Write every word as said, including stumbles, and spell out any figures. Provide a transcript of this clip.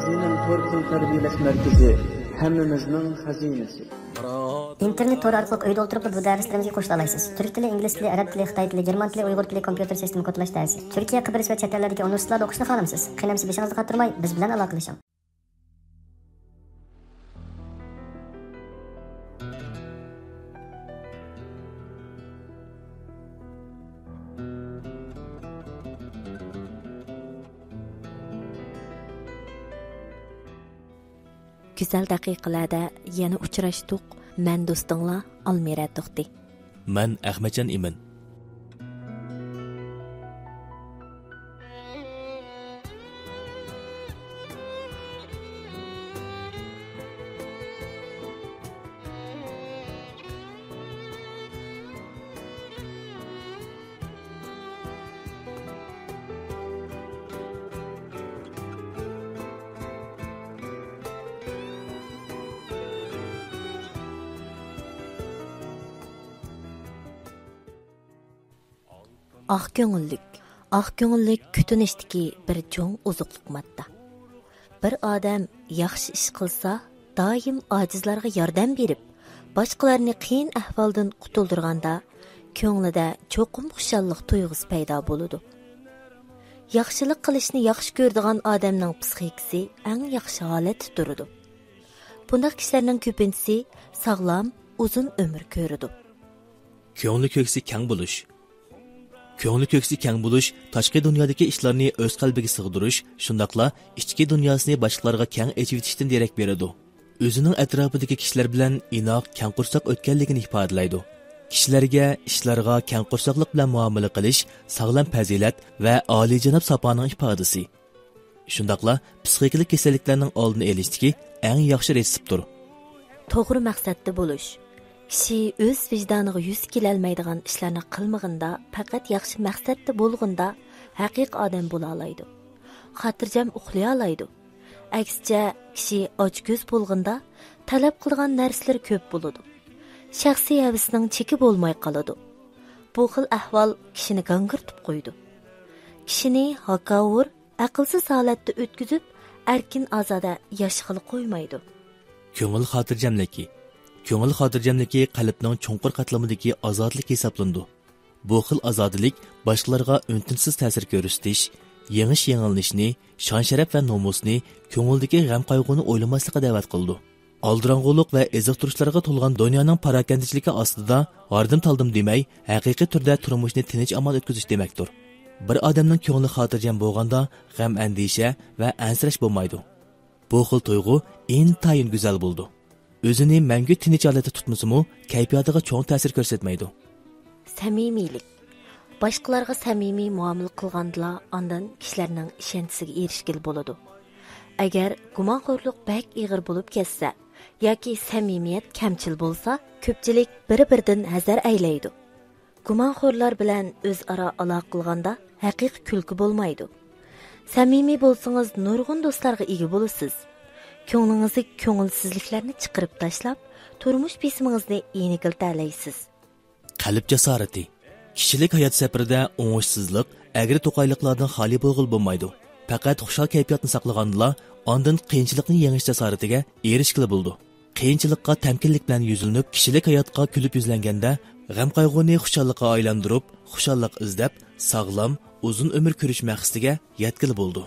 زېمىن تور تىل تەربىيەلەش مەركىزى، ھەممىمىزنىڭ خەزىنىسى. ئىنتېرنېت تورى ئارقىلىق ئۆيدە ئولتۇرۇپلا بۇ دەرسلىرىمىزگە قوشۇلالايسىز. تۈرك تىلى، ئىنگلىز تىلى، ئەرەب تىلى، خىتاي تىلى، گېرمان تىلى، ئۇيغۇر تىلى، كومپيۇتېر سىستېما كودلاش دەرسى. تۈركىيە، قەبرىسى ۋە چەت ئەللەردىكى ئۇنىۋېرسىتېتلاردا ئوقۇشنى خالامسىز؟ قېنى ئەمىسە بېشىڭىزنى قاتۇرماي، بىز بىلەن ئالاقىلىشىڭ. گۈزەل دەقىقىلەردە يەنە ئۇچراشتۇق. مەن دوستۇڭلار ئالمىرە توختى. مەن ئەخمەتجان ئىمىن. ئاق كۆڭۈللۈك، ئاق كۆڭۈللۈك كۈتۈنۈشتىكى بىر چوڭ ئوزۇقلۇق ماددا. بىر ئادەم ياخشى ئىش قىلسا، دائىم ئاجىزلارغا ياردەم بېرىپ، باشقىلارنى قىيىن ئەھۋالدىن قۇتۇلدۇرغاندا، كۆڭلىدە چوقۇم خۇشاللىق تۇيغۇسى پەيدا بولىدۇ. ياخشىلىق قىلىشنى ياخشى كۆرىدىغان ئادەمنىڭ پسىخىكىسى ئەڭ ياخشى ھالەتتە تۇرىدۇ. بۇنداق كىشىلەرنىڭ كۆپىنچىسى ساغلام، ئۇزۇن ئۆمۈر كۆرىدۇ. كۆڭلى كۆكسى كەڭ بولۇش. كۆڭلى كۆكسى كەڭ بولۇش تاشقى دۇنيادىكى ئىشلارنى ئۆز قەلبىگە سىغدۇرۇش، شۇنداقلا ئىچكى دۇنياسىنى باشقىلارغا كەڭ ئېچىۋېتىشتىن دېرەك بېرىدۇ. ئۆزىنىڭ ئەتراپىدىكى كىشىلەر بىلەن ئىناق، كەڭ قورساق ئۆتكەنلىكىنى ئىپادىلەيدۇ. كىشىلەرگە، ئىشلارغا كەڭ قورساقلىق بىلەن مۇئامىلە قىلىش ساغلام پەزىلەت ۋە ئالىيجاناب ساپانىڭ ئىپادىسى. شۇنداقلا پسىخىكىلىق كېسەللىكلەرنىڭ ئالدىنى ئېلىشتىكى ئەڭ ياخشى رېتسېپتتۇر. توغرا مەقسەتتە بولۇش. كىشى ئۆز ۋىجدانىغا يۈز كېلەلمەيدىغان ئىشلارنى قىلمىغىنىدا، پەقەت ياخشى مەقسەتتە بولغىنىدا ھەقىقىي ئادەم بولالايدۇ. خاتىرجەم ئۇخلىيالايدۇ. ئەكسىچە، كىشى ئاچكۆز بولغىنىدا تەلەپ قىلىدىغان نەرسىلىرى كۆپ بولىدۇ. شەخسىي ھەۋىسىنىڭ چېكى بولماي قالىدۇ. بۇ خىل ئەھۋال كىشىنى گاڭگىرىتىپ قويىدۇ. كىشىنى ھاكاۋۇر، ئەقىلسىز ھالەتتە ئۆتكۈزۈپ، ئەركىن-ئازادە ياشىغىلى قويمايدۇ. كۆڭۈل خاتىرجەملىكى. كۆڭۈل خاتىرجەملىكى قەلبنىڭ چوڭقۇر قاتلىمىدىكى ئازادىلىك ھېسابلىنىدۇ. بۇ خىل ئازادىلىك باشقىلارغا ئۈن-تىنسىز تەسىر كۆرسىتىش، يېڭىش-يېڭىلىشنى، شان-شەرەپ ۋە نومۇسنى، كۆڭۈلدىكى غەم-قايغۇنى ئويلىماسلىققا دەۋەت قىلىدۇ. ئالدىراڭغۇلۇق ۋە ئېزىقتۇرۇشلارغا تولغان دۇنيانىڭ پاراكەندىچىلىكى ئاستىدا ھاردىم-تالدىم دېمەي، ھەقىقىي تۈردە تۇرمۇشنى تىنچ-ئامان ئۆتكۈزۈش دېمەكتۇر. بىر ئادەمنىڭ كۆڭلى خاتىرجەم بولغاندا، غەم-ئەندىشە ۋە ئەنسىرەش بولمايدۇ. بۇ خىل تۇيغۇ ئىنتايىن گۈزەل بولىدۇ. ئۆزىنى مەڭگۈ تىنچ ھالەتتە تۇتمىسىمۇ، كەيپىياتىغا چوڭ تەسىر كۆرسەتمەيدۇ. سەمىمىيلىك. باشقىلارغا سەمىمىي مۇئامىلە قىلغاندىلا، ئاندىن كىشىلەرنىڭ ئىشەنچىسىگە ئېرىشكىلى بولىدۇ. ئەگەر گۇمانخورلۇق بەك ئېغىر بولۇپ كەتسە ياكى سەمىمىيەت كەمچىل بولسا، كۆپچىلىك بىر-بىرىدىن ھەزەر ئەيلەيدۇ. گۇمانخورلار بىلەن ئۆزئارا ئالاقە قىلغاندا ھەقىقىي كۈلكە بولمايدۇ. سەمىمىي بولسىڭىز، نۇرغۇن دوستلارغا ئىگە بولىسىز. كۆڭلىڭىزدىكى كۆڭۈلسىزلىكلەرنى چىقىرىپ تاشلاپ، تۇرمۇش بېسىمىڭىزنى يېنىكلىتەلەيسىز. قەلب جاسارىتى. كىشىلىك ھايات سەپىرىدە ئوڭۇشسىزلىق، ئەگرى-توقايلىقلاردىن خالىي بولغىلى بولمايدۇ. پەقەت خۇشال كەيپىياتنى ساقلىغاندىلا، ئاندىن قىيىنچىلىقنى يېڭىش جاسارىتىگە ئېرىشكىلى بولىدۇ. قىيىنچىلىققا تەمكىنلىك بىلەن يۈزلىنىپ، كىشىلىك ھاياتقا كۈلۈپ يۈزلەنگەندە، غەم-قايغۇنى خۇشاللىققا ئايلاندۇرۇپ، خۇشاللىق ئىزدەپ، ساغلام، ئۇزۇن ئۆمۈر كۆرۈش مەقسىتىگە يەتكىلى بولىدۇ.